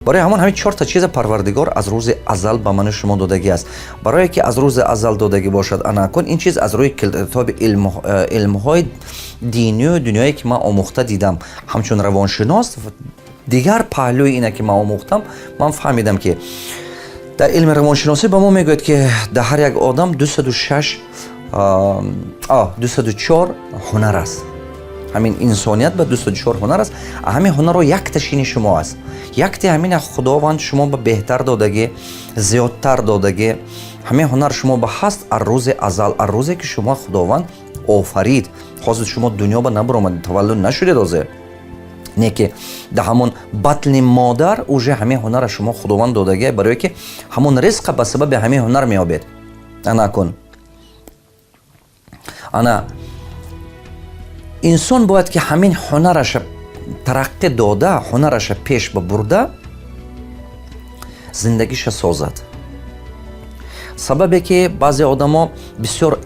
Барои ҳамон ҳамин чорта чиза Парвардигор аз рӯзи азал ба ману шумо додагӣ аст. Барое ки аз рӯзи азал додагӣ бошад, анакун ин чиз аз рӯи китоби илмҳои динию дунёе, ки ман омӯхта дидам ҳамчун равоншинос, дигар паҳлӯи ина ки ман омӯхтам, ман фаҳмидам, ки дар илми равоншиносӣ ба мо мегӯяд, ки дар ҳар як одам 206, 204 ҳунар аст. Ҳамин инсоният ба 204 ҳунар аст. Ҳамин ҳунарро якташини шумо аст. Якте ҳамина Худованд шумо ба беҳтар додагӣ, зиёдтар додагӣ. Ҳамин ҳунар шумо ба ҳаст аз рӯзи азал, аз рӯзе ки шумо Худованд офарид. Ҳозир шумо дунё ба набаромад, таваллуд нашудед ҳозир, не ки дар ҳамон батни модар уже ҳамин ҳунара шумо Худованд додагӣ, барое ки ҳамон ризқа ба сабаби ҳамин ҳунар меёбед. Анакун ана инсон бояд ки ҳамин ҳунараша тараққӣ дода, ҳунараша пеш ба бурда, зиндагиша созад. Сабабе ки баъзе одамо бисёр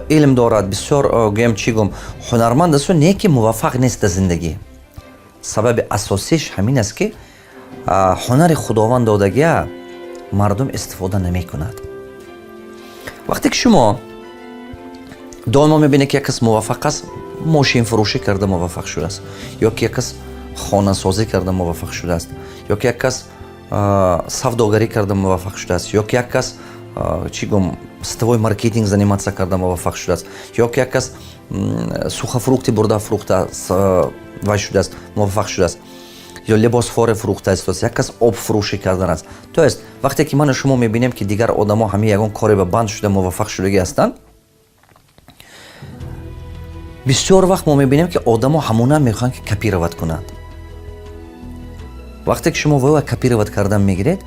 илм дорад, бисёр, гӯям, чӣ гум, ҳунарманд асту, не ки муваффақ нест дар зиндагӣ, сабаби асосиш ҳамин аст, ки ҳунари Худованд додагия мардум истифода намекунад. Вақте ки шумо доимо мебинед, ки як кас муваффақ аст, мошинфурӯшӣ карда муваффақ шудааст, ё ки як кас хонасозӣ карда муваффақ шудааст, ё ки як кас савдогарӣ карда муваффақ шудааст, ё ки як кас, чӣ гум, сетевой маркетинг заниматься карда муваффақ шудааст, ё ки як кас сухофрукты бурда фурӯхта вай шудааст, муваффақ шудааст, ё либосфоре фурӯхта истодааст, як кас обфурӯшӣ кардан аст. То есть вақте ки ману шумо мебинем, ки дигар одамо ҳамин ягон коре ба банд шуда муваффақ шудагӣ ҳастанд, бисёр вақт мо мебинем, ки одамо ҳамона мехоҳанд, ки копировать кунанд. Вақте ки шумо вайва копировать кардан мегиред,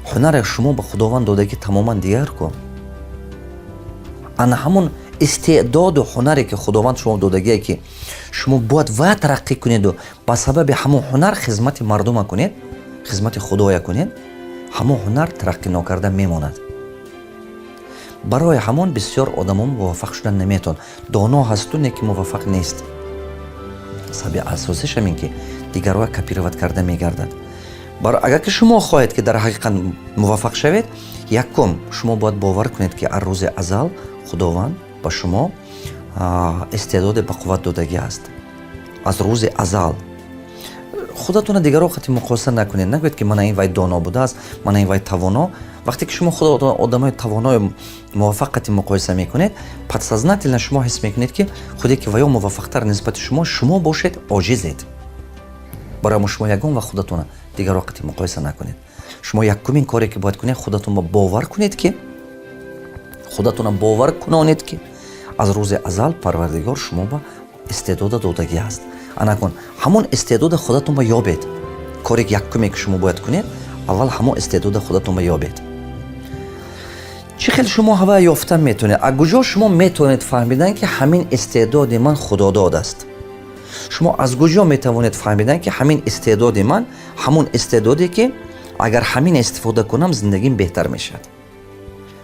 ҳунаре шумо ба Худованд додагӣ тамоман дигар кун. Ана ҳамон истеъдоду ҳунаре, ки Худованд шумо додагие, ки шумо бояд ва тараққӣ кунеду ба сабаби ҳамон ҳунар хизмати мардума кунед, хизмати Худоя кунед, ҳамон ҳунар тараққӣ нокарда мемонад. Барои ҳамон бисёр одамон муваффақ шудан наметавонанд. Доно ҳасту, не ки муваффақ нест. Сабаби асосиш ҳамин, ки дигарро копировать карда мегардад. Агар ки шумо хоҳед, ки дар ҳақиқат муваффақ шавед, якум, шумо бояд бовар кунед, ки аз рӯзи азал Худованд ба шумо истеъдоде ба қувват додагӣ аст. Аз рӯзи азал худатона дигарро қати муқоиса накунед. Нагӯед, ки мана ин вай доно будааст, мана ин вай тавоно. Вақте ки шумо худ одамои тавонои муваффақ қати муқоиса мекунед, подсознательно шумо ҳис мекунед, ки худе ки ваё муваффақтар нисбати шумо, шумо бошед оҷизед. Барои мо шумо ягон вақт худатона дигарро қати муқоиса накунед. Шумо якумин коре, ки бояд кунед, худатонро бовар кунед, ки худатона бовар кунонед, ки аз рӯзи азал Парвардигор шумо ба истеъдода додагӣ аст. Анакун ҳамон истеъдода худатон ба ёбед. Коре якуме, ки шумо бояд кунед, аввал ҳамон истеъдода худатон ба ёбед. Чӣ хел шумо ҳава ёфта метавонед? Аз куҷо шумо метавонед фаҳмидан, ки ҳамин истеъдоди ман худодод аст? Шумо аз куҷо метавонед фаҳмидан, ки ҳамин истеъдоди ман ҳамон истеъдоде, ки агар ҳамин истифода кунам, зиндагим беҳтар мешавад?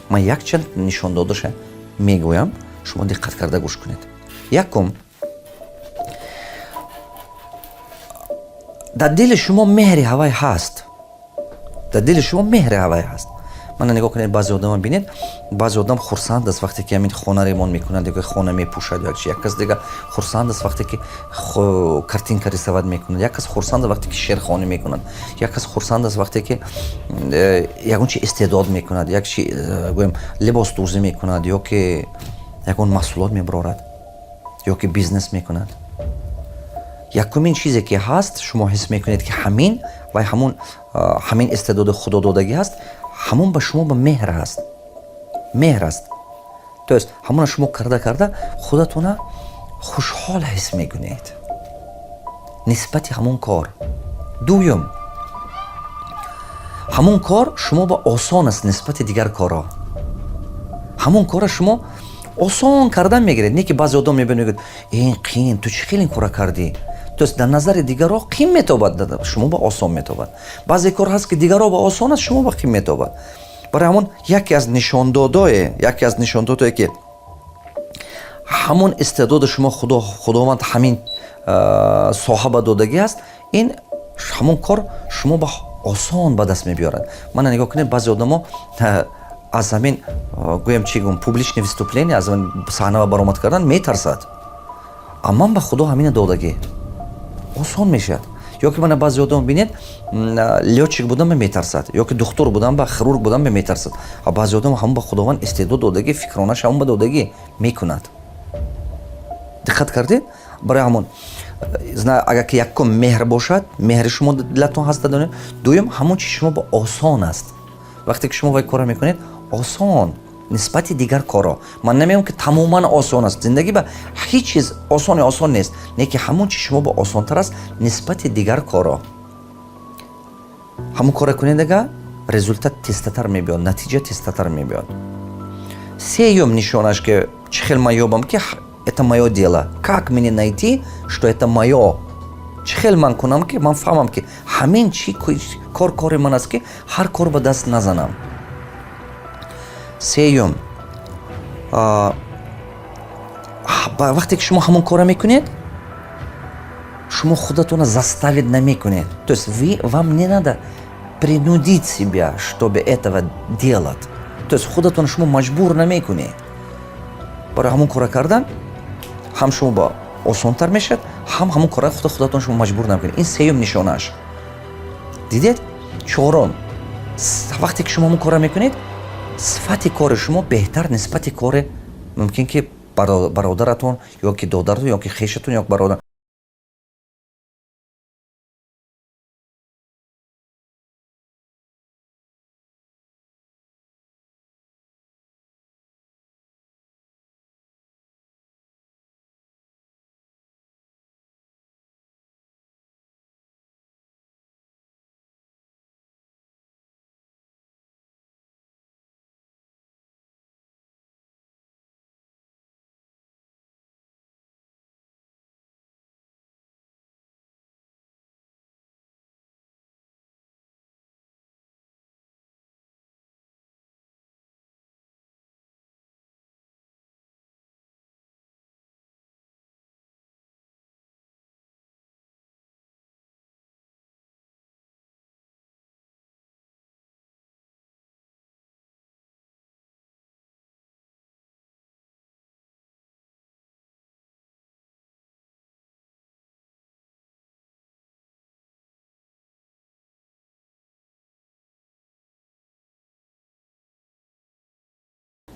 Ман якчанд нишондодаша мегӯям, шумо диққат карда гӯш кунед. Якум, дар дили шумо меҳри ҳавай ҳаст. Дар дили шумо меҳри ҳавай ҳаст. Мана нигоҳ кунед, баъзе одама бинед. Баъзе одам хурсанд аст, вақте ки ҳамин хона ремонт мекунад ё хона мепӯшад, ё чи. Як кас дига хурсанд аст, вақте ки картинка рисовать мекунад. Як кас хурсанд аст, вақте ки шеърхонӣ мекунад. Як кас хурсанд аст, вақте ки ягон чи истеъдод мекунад, як чи, гӯем, либосдӯзӣ мекунад, ё ки ягон маҳсулот мебарорад, ё ки бизнес мекунад. Якумин чизе, ки ҳаст, шумо ҳис мекунед, ки ҳамин вай ҳамон ҳамин истеъдоди худододагӣ ҳаст, ҳамон ба шумо ба меҳр ҳаст, меҳр аст. То есть ҳамона шумо карда карда худатона хушҳол ҳис мекунед нисбати ҳамон кор. Дуюм, ҳамон кор шумо ба осон аст нисбати дигар корҳо. Ҳамон кора шумо осон кардан мегиред. Не ки баъзе одам мебинад, мегӯяд: «Ин қиин, ту чӣ хел ин кора кардӣ?» То есть дар назари дигарҳо қин метобад, шумо ба осон метобад. Баъзе кор ҳаст, ки дигарҳо ба осон аст, шумо ба қин метобад. Барои ҳамон яке аз нишондодое, ки ҳамон истеъдоди шумо Худованд ҳамин соҳа ба додагӣ аст, ин Ҳамон кор шумо ба осон ба даст мебиёрад. Мана, нигоҳ кунед, баъзе одамо аз ҳамин, гӯям, чӣ гӯм, публичное выступление, аз саҳна баромад кардан метарсад. А ман ба Худо ҳамина додагӣ, осон мешавад. Ё ки мана баъзе одам бинед, лётчик будан ба метарсад, ё ки духтур будан ба, хирург будан ба метарсад. А баъзе одам ҳамон ба Худованд истеъдод додагӣ, фикронаш ҳамон ба додагӣ, мекунад. Диққат кардед? Барои ҳамон, агар ки якум меҳр бошад, меҳри шумо дилатон ҳаст, донед. Дуюм, ҳамон чи шумо ба осон аст. Вақте ки шумо вай корро мекунед, осон нисбати дигар корҳо. Ман намегӯям, ки тамоман осон аст. Зиндагӣ ба ҳеҷ чиз осоне осон нест, не ки ҳамон чи шумо ба осонтар аст нисбати дигар корҳо, ҳамон корро кунед, ага результат тезтатар мебиёд, натиҷа тезтатар мебиёд. Сеюм нишонаш, ки чӣ хел ман ёбам, ки это моё дело? Как мне найти, что это моё? Чӣ хел ман кунам, ки ман фаҳмам, ки ҳамин чи кор кори ман аст, ки ҳар кор ба даст назанам? Сеюм, вақте ки шумо ҳамон корро мекунед, шумо худатонро заставить намекунед, то есть вы вам не надо принудить себя, чтобы этого делать. То есть худатон шумо маҷбур намекунед. Барои ҳамон корро кардан ҳам шумо ба осонтар мешавад, ҳам ҳамон корро худатон шумо маҷбур намекунед. Ин сеюм нишонааш, дидед. Чорум, вақте ки шумо ҳамон корро мекунед, сифати кори шумо беҳтар нисбати кори мумкин ки бародаратон ё ки додаратон, ё ки хешатон, ё бародар.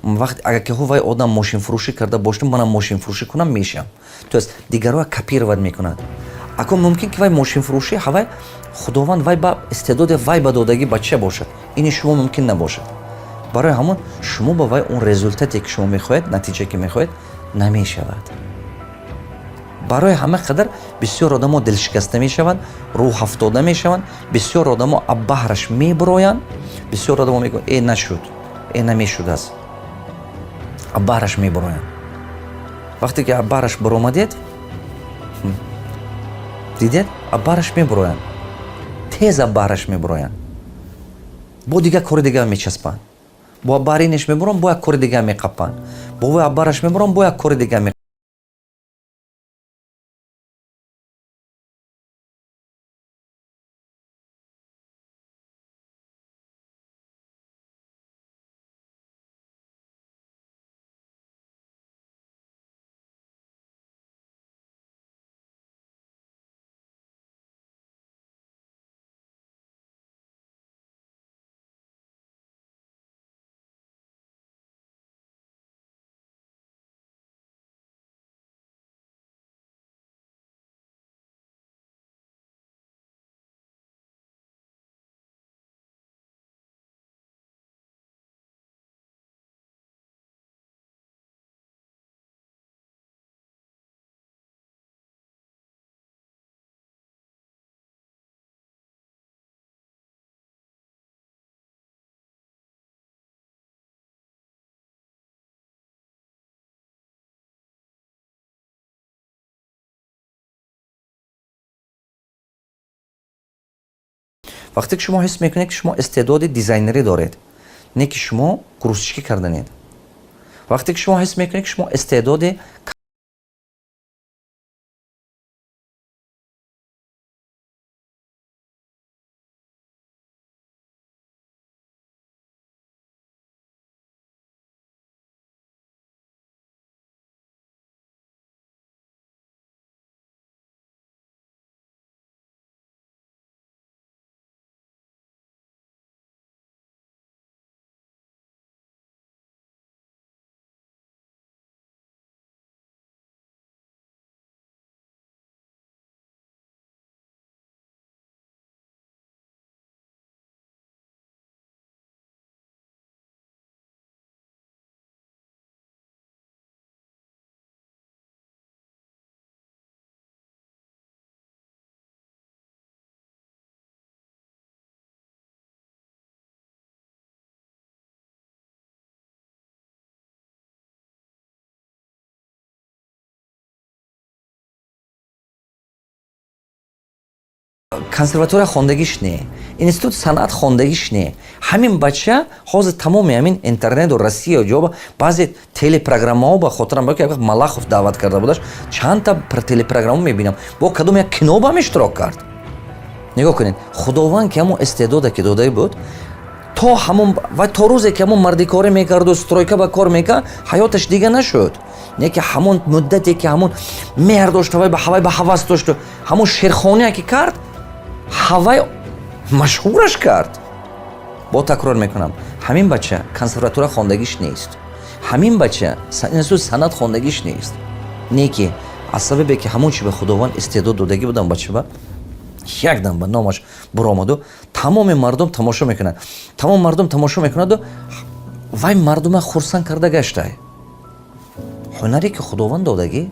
Вақт агар ки вай одам мошинфурӯшӣ карда бошад, манам мошинфурӯшӣ кунам, мешавам. То есть дигарро копировать мекунад. Акун мумкин ки вай мошинфурӯшӣ ҳавай Худованд вай ба истеъдоди вай ба додагӣ бача бошад, ини шумо мумкин набошад. Барои ҳамон шумо ба вай он результат е ки шумо мехоҳед, натиҷае ки мехоҳед, намешавад. Барои ҳама қадар бисёр одамо дилшикаста мешаванд, рӯҳафтода мешаванд, бисёр одамо аббаҳраш мебуроянд. Бисёр одамо мегӯянд: «Э, нашуд, э, намешудааст», аббаҳраш мебуроянд. Вақте ки аббаҳраш баромадед, дидед, аббаҳраш мебуроянд, тез аббаҳраш мебуроянд, бо дигар кори дигар мечаспанд. Бо аббаҳри инеш мебуранд, бо як кори дигар меқапанд, бо вой аббаҳраш мебуранд, бо як кори дигар. Вақте ки шумо ҳис мекунед, ки шумо истеъдоди дизайнерӣ доред, не ки шумо грузчикӣ карданед. Вақте ки шумо ҳис мекунед, ки шумо истеъдоди Консерватория хондагиш не, институт санъат хондагиш не. Ҳамин бача ҳозир тамоми ҳамин интернету Россия ҷоба, баъзе телепрограммаҳо, ба хотирам ки як Малахов даъват карда будаш, чандта телепрограмма мебинам, бо кадом як кино ба ҳам иштирок кард. Нигоҳ кунед, Худованд ки ҳамон истеъдоде ки додае буд, то ҳамон ва то рӯзе ки ҳамон мардикорӣ мекарду стройка ба кор мекард, ҳаёташ дига нашуд. Не ки ҳамон муддате ки ҳамон меҳр дошт, ҳавай ба ҳавай ба ҳавас дошту ҳамон шерхония ки кард, ҳавай машҳураш кард. Бо такрор мекунам: ҳамин бача консерватория хондагиш нест, ҳамин бача институт санъат хондагиш нест. Не ки аз сабабе ки ҳамон чи ба Худованд истеъдод додагӣ будам, бача ба якдам ба номаш буромаду тамоми мардум тамошо мекунад, тамоми мардум тамошо мекунаду вай мардума хурсанд карда гаштай. Ҳунаре ки Худованд додагӣ.